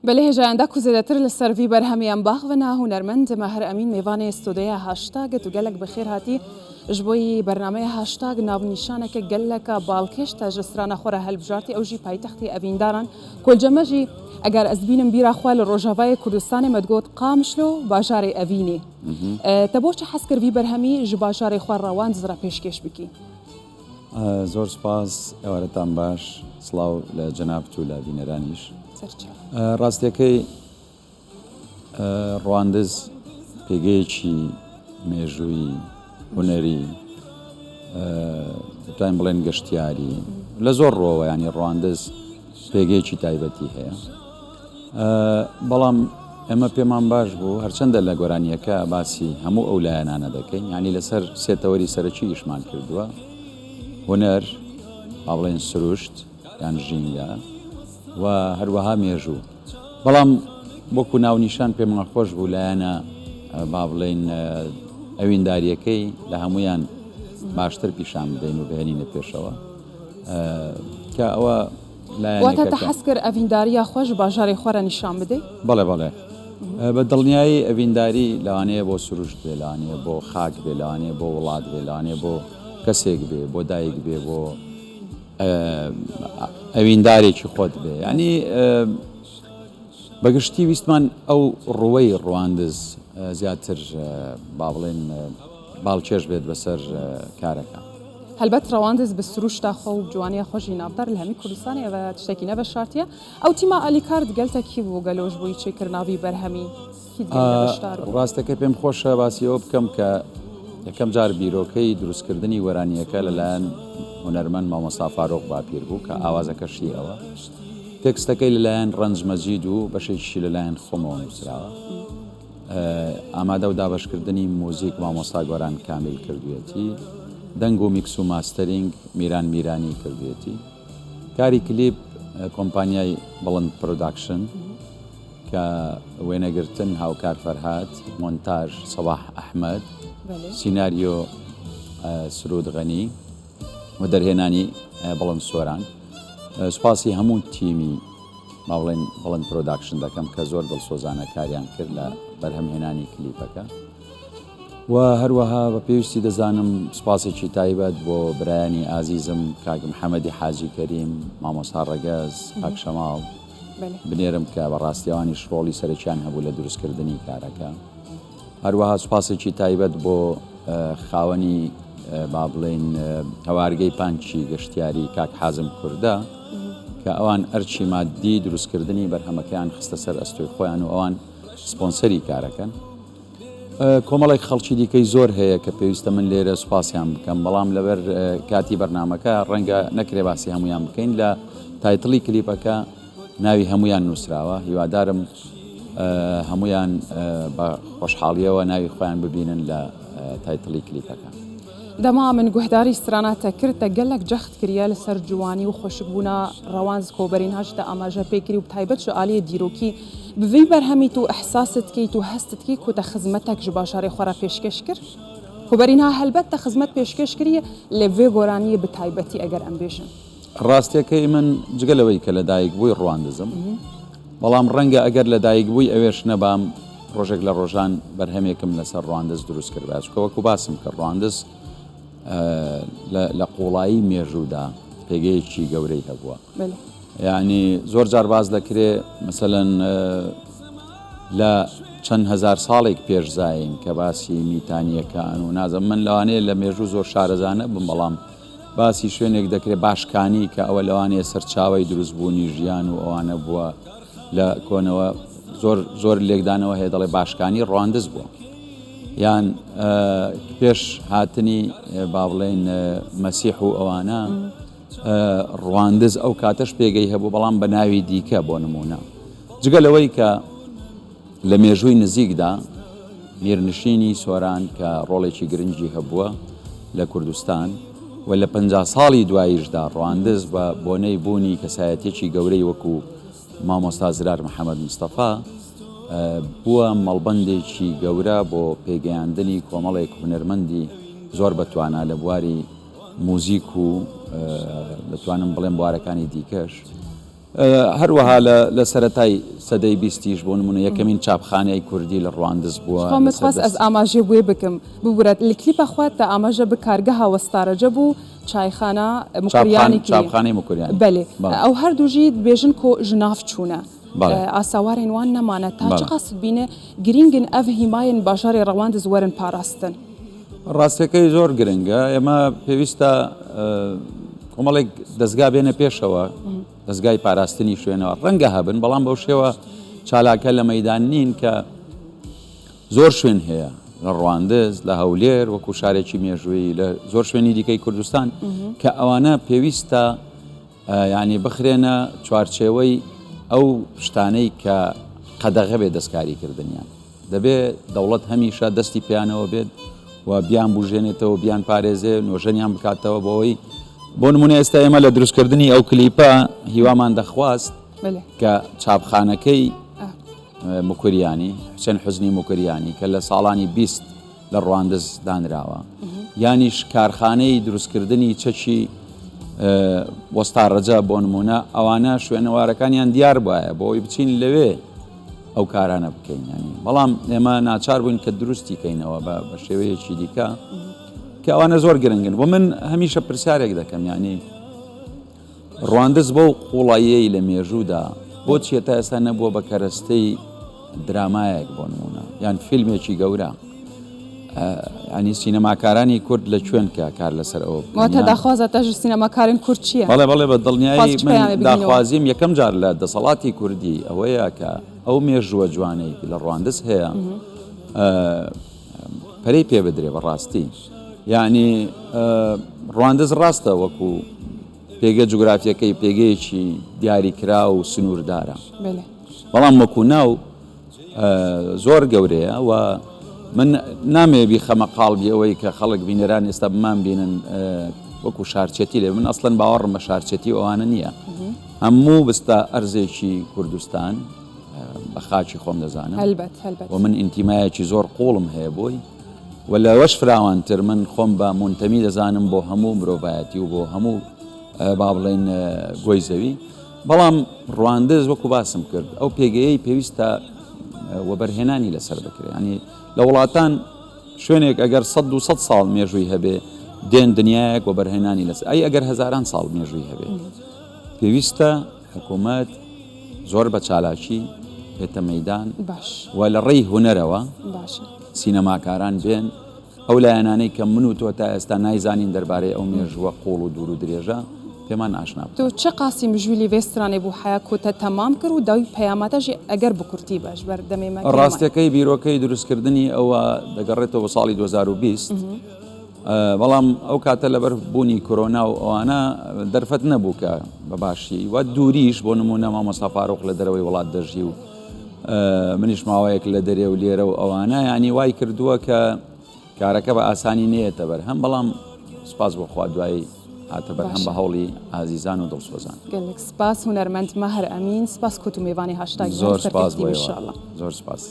بەلێ هێژایان دە کو زێدەتر لە سەر ڤی بەرهەمی ئەم باخڤنا هونەرمەند ماهر ئەمین مێڤانێ ستۆدێیا هاشتاگ تو گەلەک بە خێر هاتی ژ بۆی بەرنامەیە هاشتاگ ناونیشانەکە گەلەکا باڵکێش تە ژ سترانە خوەرە هەلبژارتی ئەو ژی پایتەختی ئەڤینداران کۆلجەمە ژی ئەگەر ئەز بینم بیرا خوە لە ڕۆژاڤایێ کوردستانێ مە دگۆت قامشلۆ باژارێ ئەڤینێ تە بۆ چ حەز کرد ڤی بەرهەمی ژ باژارێ خوە ڕەواندز ڕە پێشکێش بکی؟ زۆر سوپاس ئێوارەتان باش سڵاو لە جەنابت و لە بینەرانیش. ڕاستیەکەی ڕواندز پێگەیەکی مێژوویی هونەری دەتوانین بڵێن گەشتیاری لە زۆر ڕۆوە ینی ڕواندز پێگەیەکی تایبەتی هەیە بەڵام ئێمە پێمان باش بوو هەرچەندە لە گۆرانیەکە باسی هەموو ئەو لایەنانە دەکەین ینی لەسەر سێتەوەری سەرەکی ئیشمان کردووە هونەر با بڵێن سروشت یان ژینگە و هەروەها مێژوو بەڵام وەکو ناونیشان پێمان خۆش بوو لایەنە با بڵێین ئەوینداریەکەی لە هەمویان باشتر پیشان بدەین و بهێنینە پێشەوە کە ئەوە واتە تە حەز کرد ئەڤیندارییا خوەش باژارێ خوەرە نیشان بدەی؟ بەڵێ بەڵێ بە دڵنیایی ئەڤینداری لەوانەیە بۆ سروشت بێ لەوانەیە بۆ خاک بێ لەوانەیە بۆ وڵات بێ لەوانەیە بۆ کەسێک بێ بۆ دایک بێ بۆ ئەویندارێکی خۆت بێ ینی بەگشتی ویستمان ئەو ڕووەی ڕواندز زیاتر با بڵێن باڵکێش بێت بەسەر کارەکە. هەلبەت ڕەواندز بە سروشتا خۆ و جوانیا خۆ ژی ناڤدار لە هەمی کوردستانێ ئەڤ تشتەکی نەڤەشارتیە. ئەو تیما ئالیکار دگەل تە کی بوو گەلۆ ژ بووی چێ کرنا ڤی بەرهەمی کی دگەل تە بەشدار بوو؟ ڕاستەکەی پێم خۆشە باسی ئەوە بکەم کە یەکەم جار بیرۆکەی دروستکردنی گۆرانییەکە لەلایەن هونەرمەند مامۆستا فارۆق باپیر بوو کە ئاوازەکەشی ئەوە. تێکستەکەی لەلایەن ڕەنج مەجید و بەشێکیشی لەلایەن خۆمەوە نووسراوە. ئامادە و دابەشکردنی موزیک مامۆستا گۆران کامیل کردوویەتی، دەنگ و میکس و ماستەرینگ میران میرانی کردوویەتی، کاری کلیپ کۆمپانیای بڵند پرۆداکشن کە وێنەگرتن هاوکار فەرهاد، مۆنتاژ سەباح ئەحمەد، سیناریۆ سرود غەنی و دەرهێنانی بڵند سۆران. سوپاسی هەموو تیمی با بڵێین بڵند پرۆداکشن دەکەم کە زۆر دڵسۆزانە کاریان کرد لە بەرهەمهێنانی کلیپەکە و هەروەها بە پێویستی دەزانم سوپاسێکی تایبەت بۆ برایانی ئازیزم کاک محەممەدی حاجی کەریم مامۆستا ڕەگەز کاک شەماڵ بنێرم کە بەڕاستی ئەوانیش ڕۆڵی سەرەکیان هەبوو لە دروستکردنی کارەکە. هەروەها سوپاسێکی تایبەت بۆ خاوەنی با بڵێین هەوارگەی پانکی گەشتیاری کاک حازم کوردە کە ئەوان ئەرچی مادی دروستکردنی بەرهەمەکەیان خستە سەر ئەستۆی خۆیان و ئەوان سپۆنسەری کارەکەن. کۆمەڵێک خەڵکی دیکەی زۆر هەیە کە پێویستە من لێرە سوپاسیان بکەم بەڵام لەبەر کاتی بەرنمەکە ڕەنگە نەکرێ باسی هەمویان بکەین لە title ی کلیپەکە ناوی هەموویان نووسراوە هیوادارم هەموویان بە خۆشحاڵیەوە ناوی خۆیان ببینن لە title ی کلیپەکە. دەما من گوهداری سترانا تە کرد تە گەلەک جەخت کریە لە سەر جوانی و خوەشک بوونا ڕەواندز کۆبەرین هاش تە ئاماژە پێ کری و تایبەت ژ ئالیێ دیرۆکی بڤی بەرهەمی تو ئحساست کەی تو هەستت کەی کو تە خزمەتەک ژ باژارێ خوە را پێشکەش کرد کۆبەرین ها هەلبەت تە خزمەت پێشکەش کریە لێ ڤێ گۆرانیێ بتایبەتی ئەگەر ئەم بێژن. ڕاستیەکەی من جگە لەوەی کە لەدایکبووی ڕواندزم، بەڵام ڕەنگە ئەگەر لەدایکبووی ئەوێش نەبام ڕۆژێک لە ڕۆژان بەرهەمێکم لەسەر ڕواندز دروست کردبا، چونکە وەکو باسم کرد ڕواندز لە قوڵایی مێژوودا پێگەیەکی گەورەی هەبووە. یعنی زۆر جار باس دەکرێ مەسەلەن لە چەند هەزار ساڵێک پێش زایین کە باسی میتانیەکان و نازم من لەوانەیە لە مێژوو زۆر شارەزا نەبم بەڵام باسی شوێنێک دەکرێت باشکانی کە ئەوە لەوانەیە سەرچاوەی دروستبوونی ژیان و ئەوانە بووە لە کۆنەوە زۆر زۆر لێکدانەوە هەیە دەڵێ باشکانی ڕواندز بووە یان پێش هاتنی با بڵێن مەسیح و ئەوانە ڕواندز ئەو کاتەش پێگەی هەبوو بەڵام بە ناوی دیکە بۆ نمونە جگە لەوەی کە لە مێژووی نزیکدا میرنشینی سۆران کە ڕۆڵێکی گرنگی هەبووە لە کوردستان و لە 50 ساڵی دواییشدا ڕواندز بە بۆنەی بوونی کەسایەتیەکی گەورەی وەکو مامۆستا زرار محەمەد مستەفا بووە مەڵبەندێکی گەورە بۆ پێگەیاندنی کۆمەڵێک هونەرمەندی زۆر بەتوانا لە بواری موزیک و دەتوانم بڵێم بوارەکانی دیکەش. هەروەها لە سەرەتای سەدەی بیستیش بۆ نموونە یەکەمین چاپخانەی کوردی لە ڕواندز بووە. خۆ من خواست ئەز ئاماژەێ بوێ بکم ببورە لە کلیپا خوە تە ئاماژە ب کارگەها وەستا رەجەب و چایخانە موکریانی کریە. چاپخانەی موکریانی. بەلێ ئەو هەردوو ژی دبێژن کۆ ژ ناڤ چوونە. ئاسەوارێن وان نەمانە. تا چ قاس دبینێ گرینگن ئەڤ هیمایێن باژارێ رەواندز وەرن پاراستن؟ ڕاستەکەی زۆر گرنگە ئێمە پێویستە کۆمەڵێک دەستگا بێنە پێشەوە دەستگای پاراستنی شوێنەوە ڕەنگە هەبن بەڵام بەو شێوە چالاکە لە مەدان نین کە زۆر شوێن هەیە لە ڕواندز لە هەولێر وەکو شارێکی مێژووی لە زۆر شوێنی دیکەی کوردستان کە ئەوانە پێویستە یانی بخرێنە چوارچێوەی ئەو شتانەی کە قەدەغە بێ دەستکاری کردنیان. دەبێ دەوڵەت هەمیشە دەستی پێیانەوە بێت و بیان بوژێنێتەوە بیان پارێزێ نۆژەنیان بکاتەوە بۆ ئەوەی بۆ نمونە ئێستا ئێمە لە دروستکردنی ئەو کلیپە هیوامان دەخواست کە چاپخانەکەی موکریانی حوسێن حوزنی موکریانی کە لە ساڵانی 20 لە ڕواندز دانراوە یانیش کارخانەی دروستکردنی چەکی وەستا ڕەجە بۆ نمونە ئەوانە شوێنەوارەکانیان دیار بایە بۆ ئەوی بچین لەوێ ئەو کارانە بکەین ینی بەڵام ئێمە ناچار بووین کە دروستی کەینەوە بە بە شێوەیەکی دیکە کە ئەوانە زۆر گرنگن بۆ من هەمیشە پرسیارێک دەکەم ینی ڕواندز بەو قوڵاییەی لە مێژوودا بۆچیە تا ئێستا نەبووە بە کەرەستەی درامایەک بۆ نمونە یان فیلمێکی گەورە ینی سینەماکارانی کورد لە کوێن کە کار لەسەر ئەوە واتە داخوازە تەژ سینەماکارن کورد چییە؟ بەڵێ بەڵێ بە دڵنیایی من داخوازیم یەکەم جار لە دەسەڵاتی کوردی ئەوەیە کە ئەو مێژووە جوانەی لە ڕواندز هەیە پەرەی پێ بدرێ بەڕاستی یعنی ڕواندز ڕاستە وەکو پێگە جوگرافیەکەی پێگەیەکی دیاریکرا و سنووردارە بەڵام وەکو ناو زۆر گەورەیە و من نامەوێ بیخەمە قاڵبی ئەوەی کە خەڵک بینەران ئێستا بمان بینن وەکو شارچێتی لێ من ئەسڵەن باوەڕم بە شارچێتی ئەوانە نییە هەموو بستە ئەرزێکی کوردستان بە خاکی خۆم دەزانم هەلبەت هەلبەت و من ئینتیمایەکی زۆر قوڵم هەیە بۆی و لەوەش فراوانتر من خۆم بە مونتەمی دەزانم بۆ هەموو مرۆڤایەتی و بۆ هەموو با بڵێن گۆی زەوی بەڵام ڕواندز وەکو باسم کرد ئەو پێگەیەی پێویستە وەبەرهێنانی لەسەر بکرێت ینی لە وڵاتان شوێنێک ئەگەر 100 200 ساڵ مێژووی هەبێ دێن دنیایەک وەبەرهێنانی لەسەر ئەی ئەگەر هەزاران ساڵ مێژووی هەبێ پێویستە حکوومەت زۆر بە چالاکی بێتە مەیدان باش و لە ڕێی هونەرەوە باشە سینەماکاران بێن ئەو لایەنانەی کە من و تۆ تا ئێستا نایزانین دەربارەی ئەو مێژووە قووڵ و دوور و درێژە پێمان ئاشنا تو بکەن. چ قاسی مژویلی ڤێ سترانێ بوو حەیا کو تە تەمام کر و داوی پەیاماتە ژی ئەگەر بکورتی بە ژبەر دەمێ مە کێمایە. ڕاستەکەی بیرۆکەی دروستکردنی ئەوە دەگەڕێتەوە بۆ ساڵی 2020 بەڵام ئەو کاتە لەبەر بوونی کۆرۆنا و ئەوانە دەرفەت نەبوو کە بە باشی و دووریش بۆ نموونە مامۆستا فاروق لە دەرەوەی وڵات دەژی و منیش ماوەیەک لە دەرێ و لێرە و ئەوانە ینی وای کردووە کە کارەکە بە ئاسانی نێتە بەرهەم بەڵام سپاس بۆ خوا دوایی هاتە بەرهەم بە هەوڵی ئازیزان و دڵسۆزان. گەلەک سپاس هونەرمەند ماهر ئەمین سپاس کو تو مێڤانی هاشتاگ زۆر سپاس بۆ ئێوە زۆر سپاس.